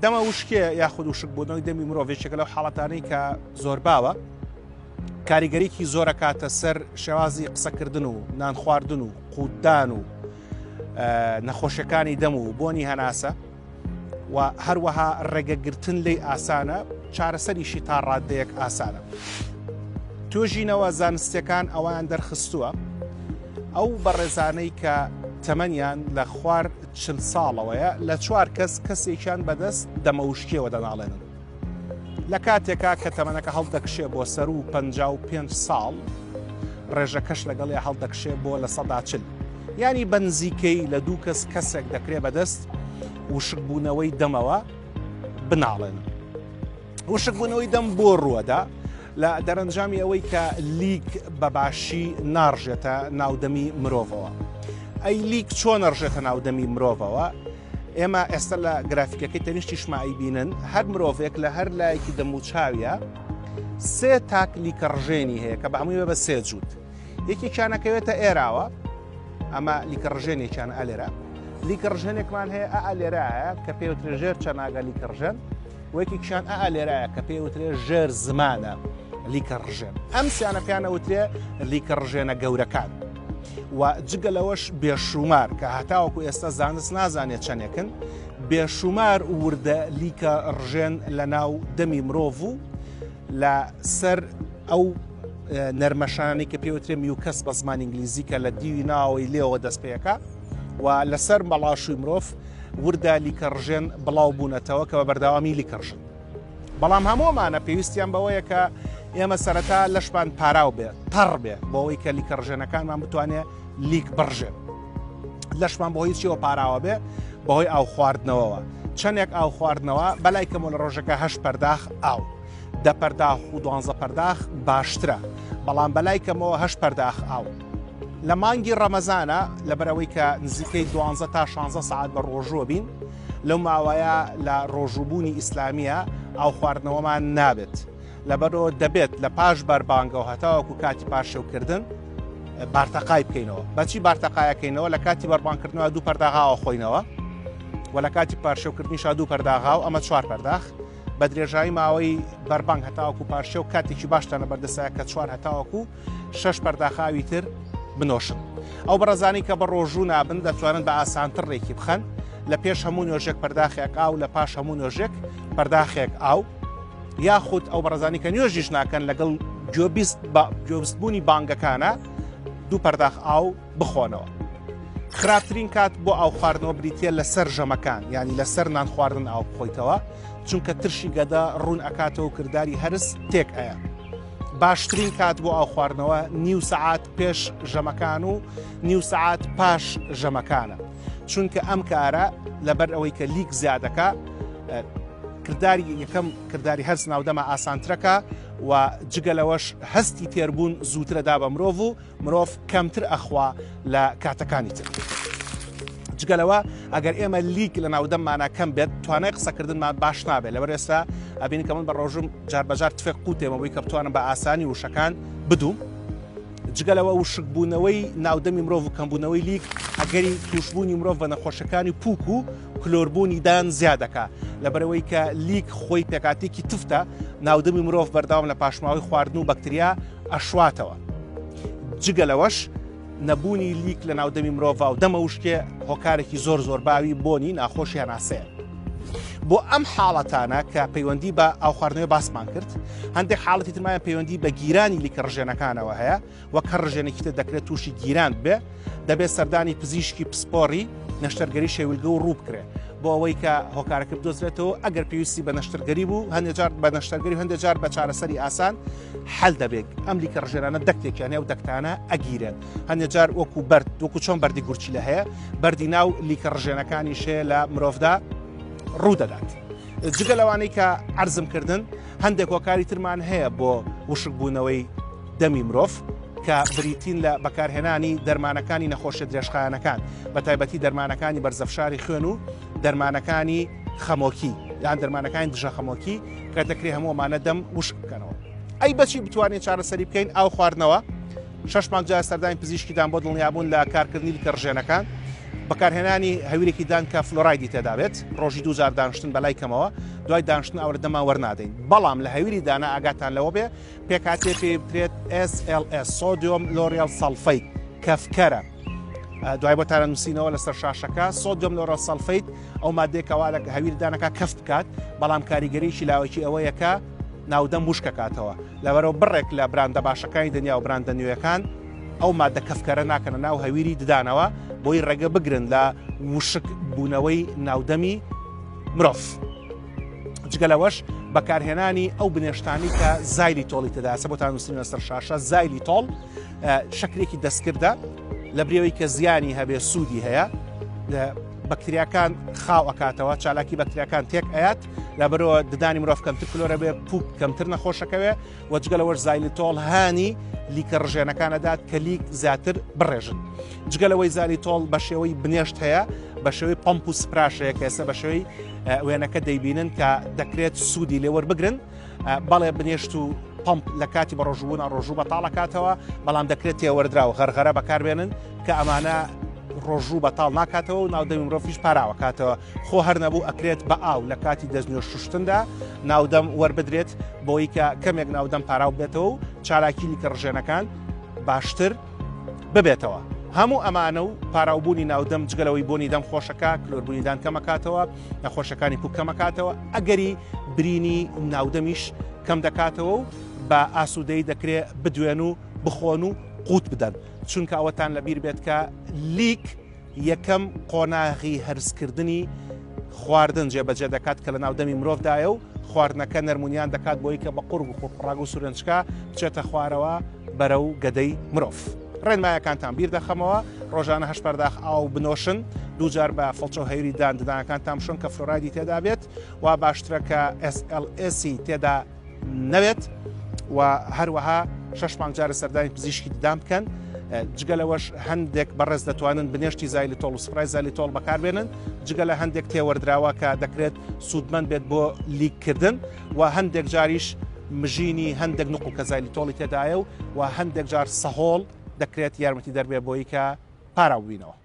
دەمە وشکێ یاخود وشکبوونەوەی دەمی مرۆڤ یەکێکە لەو حاڵەتانەی کە زۆر باوە، کاریگەریکی زۆرەکاتە سەر شێوازی قسەکردن و نان خواردن و قوتدان و نەخۆشیەکانی دەم و بۆنی هەناسە و هەروەها ڕێگەگرتن لی ئاسانە، چارەسەریشی تا ڕاددەیەک ئاسانە. توێژینەوە زانستیەکان ئەویان دەرخستووە ئەو بەڕێزانەی کە تەمەنیان لە خوار 40 ساڵەوەیە لە چوار کەس کەسێکیان بەدەست دەمەوشکیەوە دەناڵێنن. لە کاتێکا کە تەمەنەکە هەڵدەکشێ بۆ سەروو 55 ساڵ، ڕێژەکەش لەگەڵیا هەڵدەکشێ بۆ 40%. یانی بە نزیکەیی لە دوو کەس کەسێک دەکرێ بەدەست وشکبوونەوەی دەمەوە بناڵێنن. وشکبوونەوەی دەم بۆ ڕووەدا؟ لە دەرەنجامی ئەوەی کە لیک بە باشی ناڕژێتە ناو دەمی مرۆڤەوە. ئەی لیک چۆن ئەڕژێتە ناو دەمی مرۆڤەوە؟ ئێمە ئێستا لە گرافیکەکەی تەنیشتیشما ئەیبینن، هەر مرۆڤێک لە هەر لایەکی دەموچاویە سێ تاک لیکە ڕژێنی هەیە کە بە هەمووی بە سێ جووت. یەکێکیان ئەکەوێتە ئێراوە، ئەمە لیکە ڕژێنێکیان ئەلێرە. لیکە ڕژێنێکمان هەیە ئە لێرایە کە پێوترێ ژێر چەناگە لیکە ڕژێن، و یەکێکیان ئە لێرایە کە پێوترێ ژێر زمانە لیکە ڕژێن. ئەم سیانە پێیان ئەوترێ لیکە ڕژێنە گەورەکان. و جگە لەوەش بێشومار کە هەتاوەکو ئێستا زانست نازانێت چەندێکن، بێشومار وردە لیکە ڕژێن لە ناو دەمی مرۆڤ و لە سەر ئەو نەرمەشانەی کە پێوترێ mucus بە زمانی ئینگلیزی کە لە دیوی ناوەوەی لێوە دەست پێەکە و لەسەر مەڵاشوی مرۆڤ وردە لیکە ڕژێن بڵاو بوونەتەوە کە بە بەردەوامی لیکە ڕژن. بەڵام هەموومانە پێویستیان بەوەیە کە ئێمە سەرەتا لەشمان پاراو بێ، تەڕ بێ، بۆ ئەوەی کە لیکە ڕژێنەکانمان بتوانێت لیک بڕژێن. لەشمان بۆ هیچیەوە پاراوە بێ، بەهۆی ئاو خواردنەوەوە. چەندێک ئاو خواردنەوە؟ بەلای کەمەوە لە ڕۆژەکە هەشت پەرداخ ئاو. دە پەرداخ و دوانزە پەرداخ باشترە، بەڵام بەلای کەمەوە هەشت پەرداخ ئاو. لە مانگی ڕەمەزانە لەبەرئەوەی کە نزیکەی دوانزە تا شانزە سەعات بە ڕۆژووە بین، لەو ماوەیە لە ڕۆژووبوونی ئیسلامیە ئاو خواردنەوەمان نابێت، لەبەرەوە دەبێت لە پاش بەربانگەوە هەتاوەکو کاتی پارشێوکردن بارتەقای بکەینەوە. بەچی بارتەقایەکەینەوە؟ لە کاتی بەربانکردنەوە دوو پەرداغ ئاوە خۆینەوە و لە کاتی پارشێوکردنیشا دوو پەرداغ ئاو، ئەمە چوار پەرداخ. بە درێژایی ماوەی بەربانگ هەتاوەکو پارشێو کاتێکی باشتان لەبەردەستایە کە چوار هەتاوەکو شەش پەرداخاوی تر بنۆشن. ئەو بەڕێزانەی کە بە ڕۆژوو نابن دەتوانن بە ئاسانتر ڕێکی بخەن، لە پێش هەموو نوێژێک پەرداخێک ئاو، لە پاش هەموو نوێژێک پەرداخێک ئاو، یاخود ئەو بەڕێزانی کە نوێژیش ناکەن لەگەڵ گوێبیستبوونی بانگەکانە دوو پەرداخ ئاو بخۆنەوە. خراپترین کات بۆ ئاو خواردنەوە بریتە لەسەر ژەمەکان، یعنی لەسەر نان خواردن ئاو بخۆیتەوە، چونکە ترشی گەدە ڕوون ئەکاتەوە و کرداری هەرس تێک ئەیە. باشترین کات بۆ ئاو خواردنەوە نیو سەعات پێش ژەمەکان و نیو سەعات پاش ژەمەکانە، چونکە ئەم کارە لەبەر ئەوەی کە لیک زیادەکە کرداری یەکەم کرداری هەرس ناودەمە ئاسانترەکە و جگە لەوەش هەستی تێربوون زووترەدا بە مرۆڤ و مرۆڤ کەمتر ئەخوا لە کاتەکانی تر. جگە لەوە ئەگەر ئێمە لیک لە ناودەممانە کەم بێت توانای قسەکردنمان باش نابێت. لەبەر ئێستا ئەبین کە من بە ڕۆژم جاربەجار تفێک قوتێمە بووی کە بتوانم بە ئاسانی وشەکان بدوم. جگە لەوە وشکبوونەوەی ناودەمی مرۆڤ و کەمبوونەوەی لیک ئەگەری توشبوونی مرۆڤ بە نەخۆشەکانی پوک و کلۆربوونی دان زیاد دەکا. لەبەرەوەی کە لیک خۆی پێکاتێکی تفتە، ناودەمی مرۆڤ بەردەوام لە پاشماوەی خواردن و بەکتریا ئەشواتەوە. جگە لەوەش نەبوونی لیک لە ناودەمی مرۆڤ و دەمەوشکێ هۆکارێکی زۆر زۆر باوی بۆنی ناخۆشی هەناسەیە. بۆ ئەم حاڵەتانە کە پەیوەندی بە ئاوخواردنەوەی باسمان کرد، هەندێک حاڵەتی ترمایان پەیوەندی بە گیرانی لیکە ڕژێنەکانەوە هەیە، وەک هەر ڕژێنێکی تر دەکرێت تووشی گیران بێ، دەبێت سەردانی پزیشکی پسپۆڕی نەشتەرگەری شێویلگە و ڕوو بکرێت بۆ ئەوەی کە هۆکارەکە بدۆزرێتەوە. ئەگەر پێویستی بە نەشتەرگەری بوو، هەندێک جار بە نەشتەرگەری و هەندێک جار بە چارەسەری ئاسان حەل دەبێت. ئەم لیکە ڕژێنانە دەکتێکیان هەیە و دەکتانە ئەگیرێن. هەندێک جار وەکو بەرد، وەکو چۆن بەردی گورچیلە هەیە، بەردی ناو لیکە ڕژێنەکانیش هەیە لە مرۆڤدا ڕوو دەدات. جگە لەوانەی کە عەرزم کردن، هەندێک هۆکاری ترمان هەیە بۆ وشکبوونەوەی دەمی مرۆڤ کە بریتین لە بەکارهێنانی دەرمانەکانی نەخۆشیە درێژخایەنەکان، بە تایبەتی دەرمانەکانی بەرزەفشاری خوێن و دەرمانەکانی خەمۆکی یان دەرمانەکانی دژە خەمۆکی کە دەکرێت هەموو ئەمانە دەم وشک بکەنەوە. ئەی بەچی بتوانین چارەسەری بکەین؟ ئاو خواردنەوە، شەش مانگ جار سەردانی پزیشکی دان بۆ دڵنیابوون لە کارکردنی لیکە ڕژێنەکان. بەکارهێنانی هەویرێکی دان کە فلۆرایدی تێدا بێت، ڕۆژی دووجار دانشتن بەلای کەمەوە، دوای دانشتن ئاورە دەمان وەرنادەین. بەڵام لە هەویری دانا ئاگاتان لەوە بێ پێکهاتەیە پێی بترێت SLS sodium lauryl sulfate کەفکەرە. دوای بۆتانە نووسینەوە لەسەر شاشەکە sodium lauryl sulfate ئەو مادەیەکەوا لە هەویر دانەکە کەف بکات، بەڵام کاریگەریی لاوەکی ئەوەیە کە ناودەم وشکەکاتەوە. لەبەرەوە بڕێک لە براندە باشەکانی دنیا و براندە نوێیەکان ئەو مادە کەفکەرە ناکەنە ناو هەویری ددانەوە بۆی ڕێگە بگرن لە وشک بوونەوەی ناودەمی مرۆڤ. جگە لەوەش بەکارهێنانی ئەو بنێشتانی کە xylitol ی تێداسە بۆتان نووسینە سەر شاشە xylitol شەکرێکی دەستکردە لە برێەوەی کە زیانی هەبێ سوودی هەیە بەکتریاکان خاو ئەکاتەوە چالاکی بەکتریاکان تێک ئەیات لەبەرەوە ددانی مرۆڤ کەمتر کلۆرە بێ پوک کەمتر نەخۆشەکەوێ و جگە لەوەش xylitol هانی لیکە ڕژێنەکان ئەدات کە لیک زیاتر بڕێژن. جگە لەوەی xylitol بە شێوەی بنێشت هەیە بە شێوەی پەمپ و سپراش هەیە کە ئێستا بە شێوەی وێنەکە دەیبینن کە دەکرێت سوودی لێوەربگرن. بەڵێ بنێشت و پەمپ لە کاتی بە ڕۆژووبوون ڕۆژوو بەتاڵەکاتەوە، بەڵام دەکرێت تێوەردراو غەرغەرە بەکاربێنن کە ئەمانە ڕۆژوو بەتاڵ ناکاتەوە و ناودەمی مرۆڤیش پاراوەکاتەوە. خۆ هەر نەبوو ئەکرێت بە ئاو لە کاتی دەستنوێژ شوشتندا ناودەم وەربدرێت بۆی کە کەمێک ناودەم پاراو بێتەوە و چالاکی لیکە ڕژێنەکان باشتر ببێتەوە. هەموو ئەمانە و پاراوبوونی ناودەم جگەلەوەی بۆنی دەم خۆشەکە کلۆربوونی دان کەمەکاتەوە، نەخۆشەکانی پوک کەمەکاتەوە، ئەگەری برینی ناودەمیش کەم دەکاتەوە و بە ئاسوودەی دەکرێت بدوێن و بخۆن و قوت بدەن. چونکە ئەوەتان لەبیر بێت کە لیک یەکەم قۆناغی هەرسکردنی خواردن جێبەجێ دەکات کە لە ناو دەمی مرۆڤدایە و خواردنەکە نەرمونیان دەکات بۆی کە بە قوڕگ و قوڕقوڕاگ و سورێنچکە بچێتە خوارەوە بەرەو گەدەی مرۆڤ. ڕێنمایەکانتان بیر دەخەمەوە، ڕۆژانە هەشت پەرداخ ئاو بنۆشن، دووجار بە فڵچە و هەویری دان ددانەکانتان بشۆن کە فلۆرایدی تێدا بێت و باشترە کە SLS ی تێدا نەبێت و هەروەها شەش مانگ جارە سەردانی پزیشکی ددان بکەن. جگە لەوەش هەندێک بەڕێز دەتوانن بنێشتی xylitol و سپرای xylitol بەکاربێنن، جگە لە هەندێک تێوەردراوە کە دەکرێت سوودمەند بێت بۆ لیککردن و هەندێک جاریش مژینی هەندێک نقل کە xylitol ی تێدایە و هەندێک جار سەهۆڵ دەکرێت یارمەتی دەربێ بۆی کە پاراو بینەوە.